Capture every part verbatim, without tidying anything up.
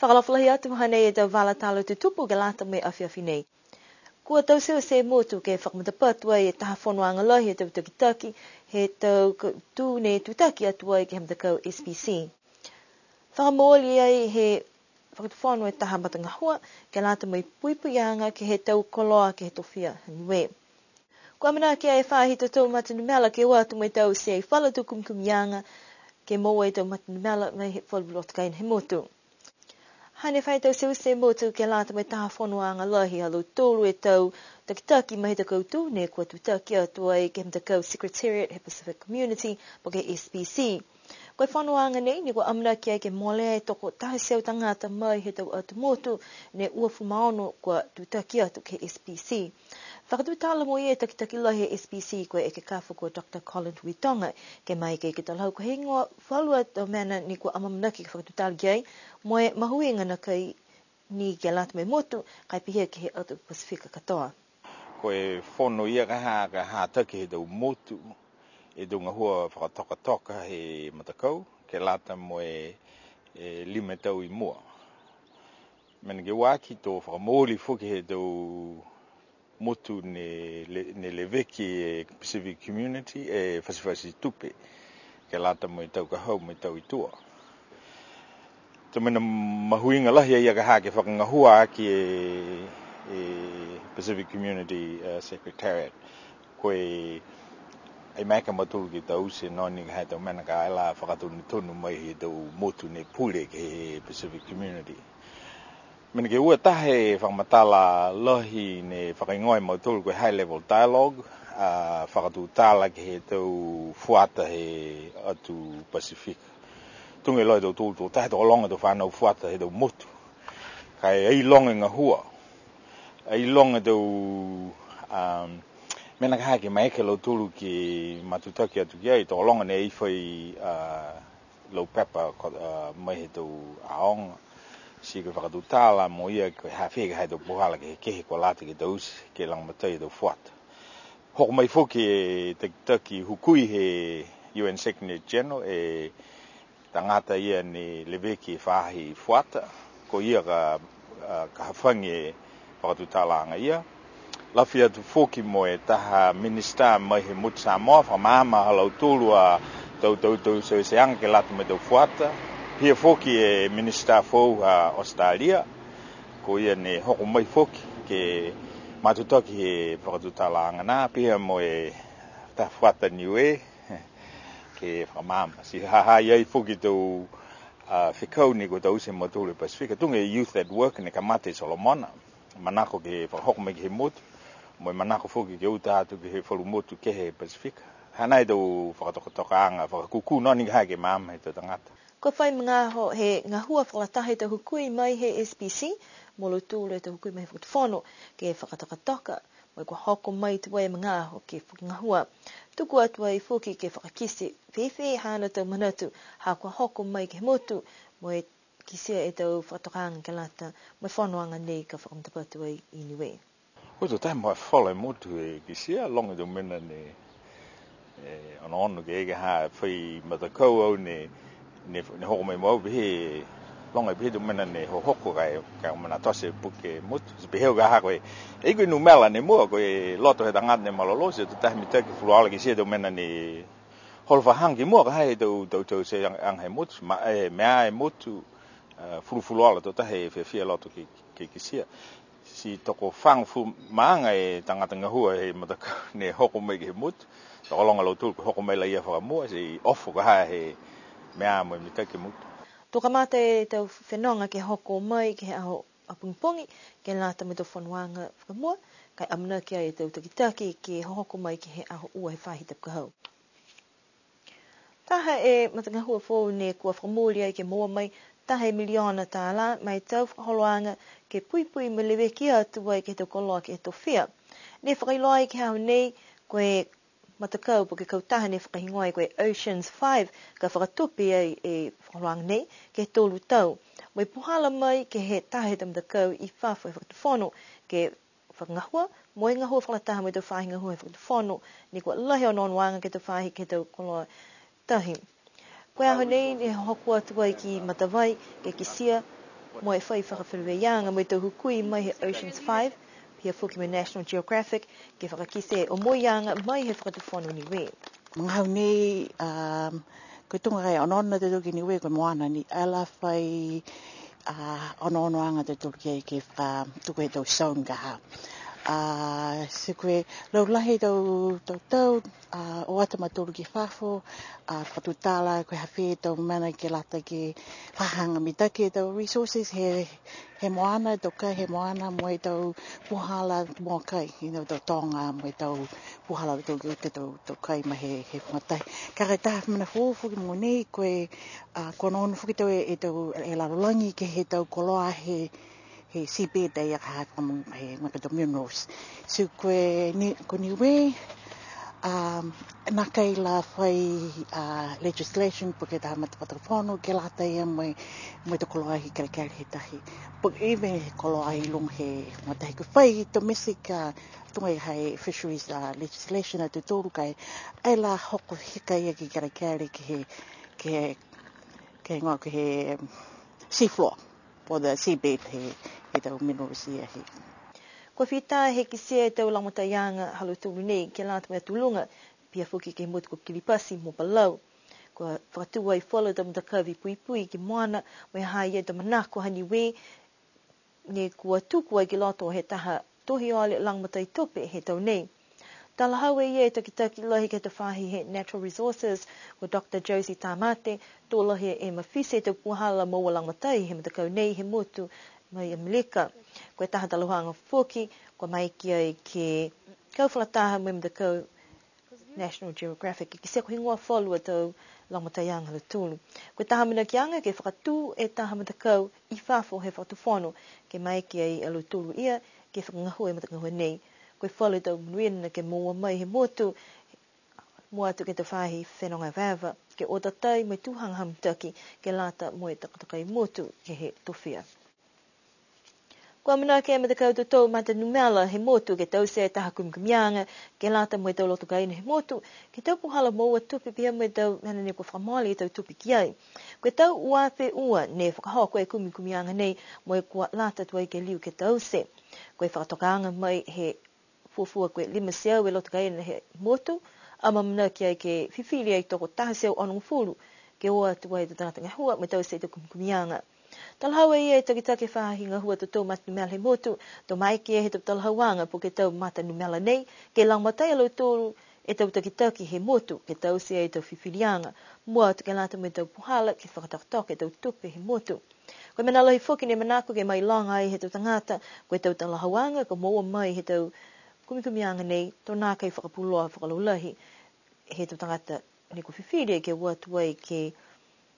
Fakaalofa lahi atu, hanei e tau vala tala tutupu ke lata mo e afiafi nei. Kua tauteute e motu ke fakamatapatu ai e taha fonoaga lahi he tau takitaki he tau ka-, tū ne tutaki atu ai ke he matakau S P C. Fakamooli ai he Fakatufono e taha matagahua ke lata mo e puipuiaga ke he tau koloa ke he tofia ha Niue. Kua amanaki e faahi totou matanumela ke o atu mo e taute e falu tau kumikumiaga ke moua e tau matanumela mai he falu loto kaina he motu. Hane fai tauteute e motu ke lata mo e taha fonoaga lahi ha lautolu e tau takitaki mai he tau kautū ne kua tutaki atu ai ke he matakau Secretariat he Pacific Community po ke S P C. Ko e fonoaga nei ne kua amanaki ai ke molea e toko taha e teau tagata mai he tau atu motu ne uafulu ma ono kua tutaki atu ke he S P C. Fakatutala mo ia e takitaki lahi he S P C ko e ekekafo ko Doctor Colin Tukuitonga, ke maeke ke talahau ko e heigoa falu a tau mena ne kua amaamanaki ke fakatutala ki ai, mo e mahuiga nākai ni ke lata mo e motu, ka e pihia ke he atu Pasifika katoa. Ko e fono ia ka ha, ka hataki he tau motu, e tau gahua fakatokatoka he matakau, ke lata mo e, e lima tau i mua. Mena ke ua aki to fakamooli foki he tau motu ne le-, ne leveki e Pacific Community, e Fasifasi Tupe, ke lata mo e tau ka hau mo e tau i tua. Tau mena mahuiga lahi a ia ka ha ke fakagahua aki e, e Pacific Community, uh, Secretariat. Ko e, ai maeke a mautolu ke taute noa ni ka ha e tau mena ka e la fakatonutonu mai he tau motu ne pule ke he Pacific Community. Mena ke ua, taha e fakamatala lahi ne fakahigoa e mautolu ko e high level dialogue, a, fakatutala ke he tau fuata he atu Pasifika. Tuga e iloa e tautolu to taha e tokologa tau fanau fuata he tau motu. Ka e ai loga e gahua. Ai loga e tau, um, mena ka ha ke maeke a lautolu ke matutaki atu ki ai, tokologa ne ai fai, a, lau pepa ko, a, mai he tau aoga. Ti ko e fakatutala mo ia ko e ha fē ka ha e tau puhala kehekehe kua lata ke taute ke lagomatai e tau fuata. Hoko mai foki e takitaki hukui he U N Secretary General, e tagata ia ne leveki e faahi fuata, ko ia ka, a, ka hafagi e fakatutalaaga ia. Lafi atu foki mo e taha minisitā mai he motu Samoa, fakamaama ha lautolu a tau, tau, tau tauteaga ke lata mo e tau fuata. Pihia foki e minisitā foou ha Australia, ko ia ne hoko mai foki ke matutaki he fakatutalaaga nā, pihia mo e taha fuata Niue, ke fakamaama. Ti ha ha i ai foki tau, a, fekau ne kua taute e mautolu he Pasifika, tuga e Youth at Work ne kamata e Solomona. Manako ke fakahoko mai ke he motu, mo e manako foki ke uta atu ke he falu motu kehe he Pasifika. Hanai e tau fakatokatokaaga, fakakūkū noa ni ka ha ke maama he tau tagata. Kua fai magaaho he gahua fakalataha e tau hukui mai he S P C, mo lautolu e tau hukui mai he fakatufono, ke fakatokatoka, mo e kua hoko mai tuai e magaaho ke fakagahua. Tuku atu ai foki ke fakakite fēfē haana tau manatu, ha kua hoko mai ke he motu, mo e kitia e tau fakatokaaga ke lata mo e fonoaga nei ka fakamatapatu ai i Niue. Ko e tau taha mo e falu a motu e kitia, loga e tau mena ne, e, onoono ke, ke ha fai matakau au ne, ne, ne hoko mai mo au pehē, loga pehē e tau mena ne hohoko ka e, ka e mena tote e puke motu. Ti pehē au ka ha ko e, e ko e numela ne mua, ko e loto he tagata ne malolō, ti tau taha mitaki fuluola kitia e tau mena ne holo fakahaga ki mua ka ha he tau, tau, tauteaga he motu, ma, e, mea e motu, e, fulufuluola tau taha e fiafia loto ke, ke kitia. Ti tokofagofulu ma aga e tagata gahua he matakau ne hoko mai ke he motu. Tokologa a lautolu kua hoko mai laia fakamua, ti ofo ka ha he mea mo e mitaki motu. To kamata e tau fenoga ke hoko mai ke he aho a pogipogi, ke lata mo e tau fonoaga fakamua, ka e amanaki ai e tau takitaki ke hohoko mai ke he aho ua he faahi tapu ka hau. Taha e matagahua foou ne kua fakamooli ai ke moua mai taha e miliona tālā ma e tau fakaholoaga ke puipui mo e leveki atu ai ke he tau koloa ke he tofia. Ne fakailoa ai ke he aho nei ko e matakau po ke kautaha ne fakahigoa ai ko e Oceans Five, ka fakatupe ai e fakaholoaga nei ke he tolu tau. Mo e puhala mai ke he taha he tau matakau i fafo he fakatufono ke fakagahua, mo e gahua fakalataha mo e tau faahi gahua he fakatufono, ne kua lahi e onoonoaga ke he tau faahi ke he tau koloa tahi. Ko e aho nei ne hoko atu ai ki Matavai, ke kitia mo e fai fakafeleveaga mo e tau hukui mai he Oceans Five, pihia foki mo e National Geographic, ke fakakite e omoiaga mai he Fakatufono Niue. Magaaho nei, um, ko e tuga ka e onoono a tautolu ki Niue ko e moana ni, ae la fai, uh, onoonoaga a tautolu ke, ke fakatuku e tau zone ka ha. Uh, ti ko e laulahi e tau, tau tau, uh, o atu a mautolu ki fafo, uh, fakatutala ko e ha fē e tau mena ke lata ke fakahaga mitaki e tau resources he, he moana, tau kai he moana, mo e tau puhala moa kai, you know, tau toga, mo e tau puhala tau, tau, tau, tau kai mai he, he fagatahi. Ka e taha mena foou foki mogonei, ko e, a, kua onoono foki tau e, e tau, e lalolagi ke he tau koloa he, he seabed ia ka ha fakamu-, he, mo e tau minerals. So ko e ni, ko Niue, um, nākai la fai, uh, legislation po ke taha matafakatufono ke lata ia mo e, mo e tau koloa he kelekele he tahi. Po ke even he koloa he luga he fagatahi, kua fai domestic, uh, tuga e ha e fisheries, uh, legislation a tautolu ka e, ae la hoko hika ia ke kelekele ke he, ke he, ke he gau ke he, um, seafloor, po the seabed he, he tau minerals ia he. Kua fita he kitia e tau lagomataiaga ha lautolu nei ke lata mo e tuluga, pihia foki ke he motu ko Kiripati mo Palau. Kua fakatū ai falu tau matakavi puipui ke moana, mo e ha ha i ai e tau manako ha Niue, ne kua tuku ai ki loto he taha tohi ole lagomatai tupe he tau nei. Talahau e ia e takitaki lahi ke he tau faahi he Natural Resources, ko Doctor Josie Tamate, to lahi e mafiti e tau puhala moua lagomatai he matakau nei he motu mai Amelika. Ko e taha talahauaga foki, kua maeke ai ke kau fakalataha mo e matakau National Geographic, ke kitia ko e heigoa falu a tau lagomataiaga ha lautolu. Ko e taha amanakiaga ke fakatū e taha matakau i fafo he fakatufono, ke maeke ai a lautolu ia ke fakagahua e matagahua nei. Ko e falu a tau monuina ke moua mai he motu, mua atu ke he tau faahi fenoga evaeva, ke o tatai mo e tū hagahaga mitaki, ke lata mo e takatakai motu ke he tofia. Kua amanaki e matakau totou mata numela he motu ke taute e taha kumikumiaga, ke lata mo e tau loto kaina he motu, ke he tau puhala moua tupe pihia mo e tau mena ne kua fakamole e tau tupe ki ai. Ko e tau ua afe ua ne fakahoko e kumikumiaga nei, mo e kua lata tuai ke liu ke taute. Ko e fakatokaaga mai he fuafua ko e lima e teau e loto kaina he motu, amaamanaki ai ke fifili ai tokotaha e teau onogofulu, ke o atu ai e tau tagata gahua mo e taute e tau kumikumiaga. Talahau e ia e takitaki he faahi gahua totou mata numela he motu, to maeke he tau talahauaga po ke tau mata numela nei, ke lagomatai a lautolu e tau takitaki he motu, ke taute e tau fifiliaga, mua atu ke lata mo e tau puhala, ke fakatokatoka e tau tupe he motu. Ko e mena lahi foki ne manako ke mailoga ai he tau tagata, ko e tau talahauaga, kua moua mai he tau kumikumiaga nei, to nākai fakapuloa fakalaulahi he tau tagata ne kua fifili ke o atu ai ke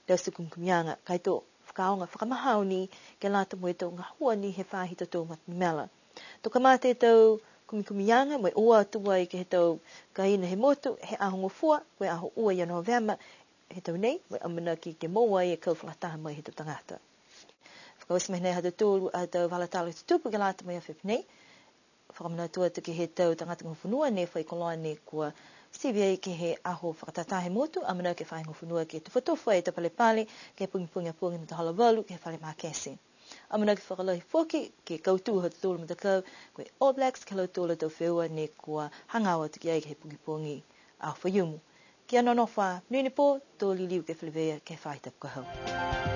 taute e kumikumiaga, ka e to fakaaoga fakamahao ni ke lata mo e tau gahua ni he faahi totou mata numela. To kamata e tau kumikumiaga, mo e o atu ai ke he tau kaina he motu, he aho gofua, ko e aho ua ia Novema, he tau nei, mo e amanaki ke moua ai e kau fakalataha mai he tau tagata. Fakaoti mai nei ha tautolu a tau vala tala tutupu ke lata mo e afiafi nei. Fakamanatu atu ke he tau tagata gahua fonua ne fai koloa ne kua sivi ai ke he aho fakatātā he motu, amanaki e faahi gahua fonua ke tufatufa e tau palepale, ke he pogipogi a pō he matahola valu, ke he fale makete. Amanaki fakalahi foki, ke kautū ha tautolu a matakau, ko e All Blacks, ke he ha lautolu a tau feua ne kua hagaao atu ki ai ke he pogipogi Aho Faiumu. Kia nonofo ā, monuina e pō, to liliu ke feleveia ke he faahi tapu ka hau.